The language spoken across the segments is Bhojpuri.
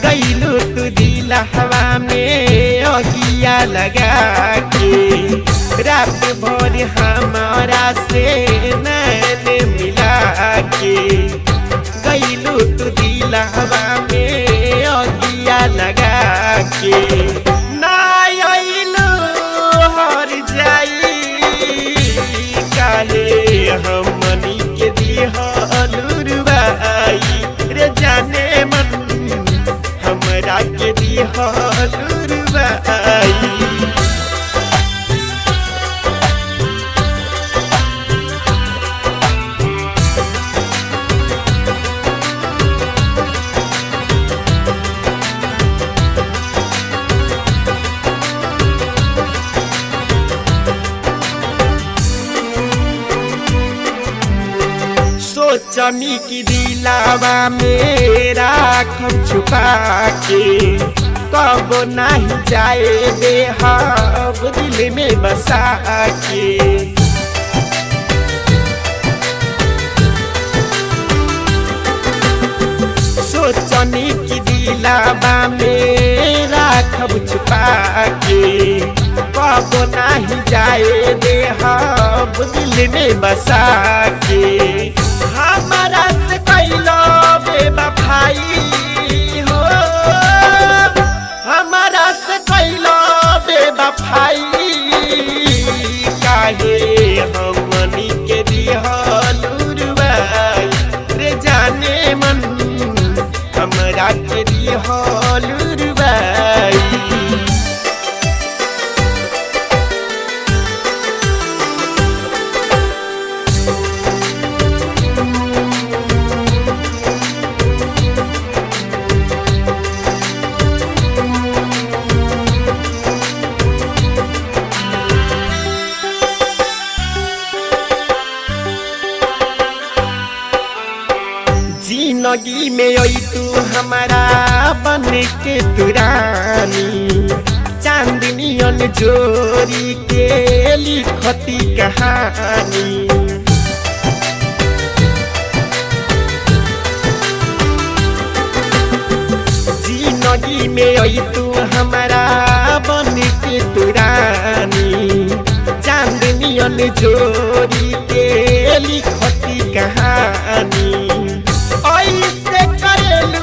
गईलू तू दिला हवा में अगिया लगा के, रात भर हमारा से नैन मिला के। गईलू तू दिला हवा में अगिया लगा के, ना अइलू हर जाई काहे हमनी के दिहलुरवाई रे जाने मन हमरा के दिहलुरवाई। सोचनी की दिलावा में राखम छुपा के, कब नहीं जाए देहब दिल में बसा के। सोचनी की दिलावा में राखब छुपा के, कब नहीं जाए देहब दिल में बसा के। हमारा से कैलो बेवफाई हो, हमारा से कैलो बेवफाई काहे हमनी के दिहलुरवाई रे जाने मन हमरा के दिहलुरवाई। जिंदगी में आई तू हमारा बन के तुरानी, चांदनी जोरी के लिखती कहानी। जिंदगी में आई तू हमारा बन के तुरानी, चांदनी जोरी के लिखती कहानी। ऐसे करेलू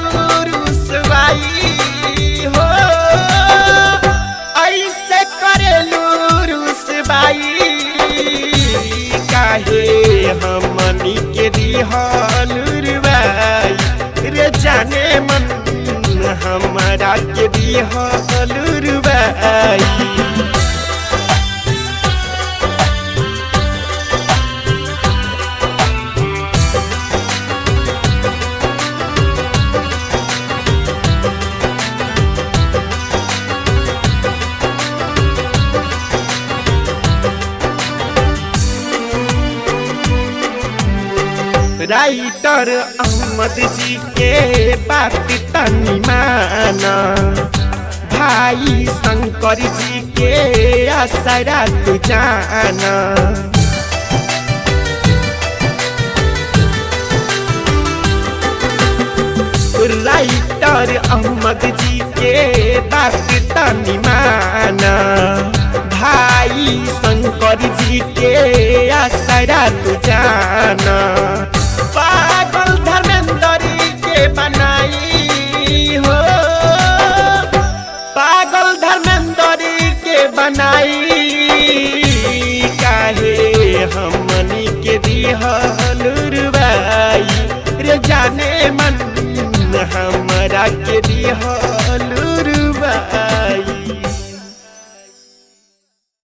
रुसवाई हो, ऐसे करेलू रुसवाई काहे हमनी के दिहलुरवाई रे जाने मन हमरा के दिहलुरवाई। राइटर अहमद जी के बात तनी माना, भाई शंकर जी के असरा तू जाना। राइटर अहमद जी के बात तनी माना, भाई शंकर जी के असरा तू जाना। पागल धर्मेंद्र के बनाई हो, पागल धर्मेंद्र के बनाई काहे हमनी के दिहलुरवाई रे जाने मन हमरा के दिहलुरवाई।